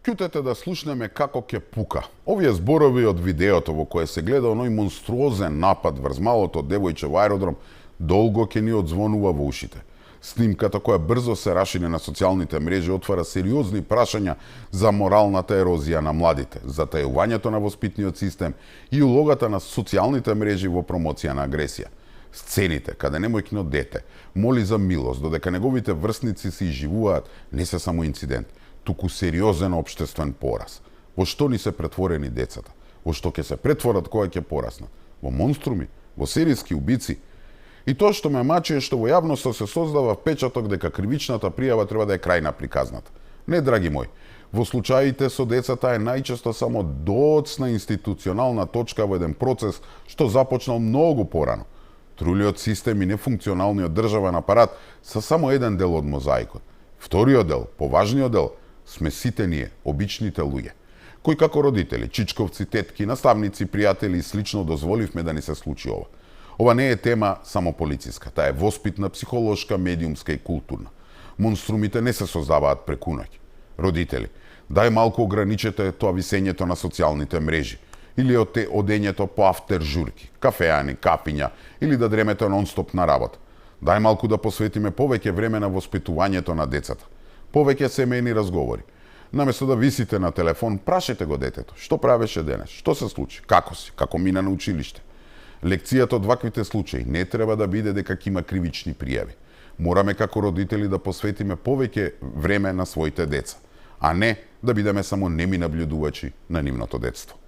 Ќутете да слушнеме како ќе пука. Овие зборови од видеото во кое се гледа оној монструозен напад врз малото девојче во аеродром долго ќе ни одзвонува во ушите. Снимката која брзо се рашири на социјалните мрежи отвара сериозни прашања за моралната ерозија на младите, за тајувањето на воспитниот систем и улогата на социјалните мрежи во промоција на агресија. Сцените каде немојкно дете моли за милост додека неговите врсници се изживуваат не се само инцидент, туку сериозен општествен пораз. Во што ни се претворени децата? Во што ќе се претворат кога ќе пораснат? Во монструми? Во серијски убици? И тоа што ме мачи е што во јавноста се создава впечаток дека кривичната пријава треба да е крајна приказната. Не, драги мој, во случаите со децата е најчесто само доцна институционална точка во еден процес што започнал многу порано. Трулиот систем и нефункционалниот државен апарат се само еден дел од мозаикот. Вториот дел, поважниот дел, сме сите ние, обичните луѓе, кои како родители, чичковци, тетки, наставници, пријатели и слично дозволивме да ни се случи ова. Ова не е тема само полициска, таа е воспитна, психолошка, медиумска и културна. Монструмите не се создаваат преку ноќ. Родители, дај малку ограничете тоа висењето на социјалните мрежи или одењето по афтер журки, кафеани, капиња или да дремете нон-стоп на работа. Дај малку да посветиме повеќе време на воспитувањето на децата. Повеќе семејни разговори. Наместо да висите на телефон, прашете го детето. Што правеше денес? Што се случи? Како си? Како мина на училиште? Лекцијата од ваквите случаи не треба да биде дека има кривични пријави. Мораме како родители да посветиме повеќе време на своите деца, а не да бидеме само неми наблюдувачи на нивното детство.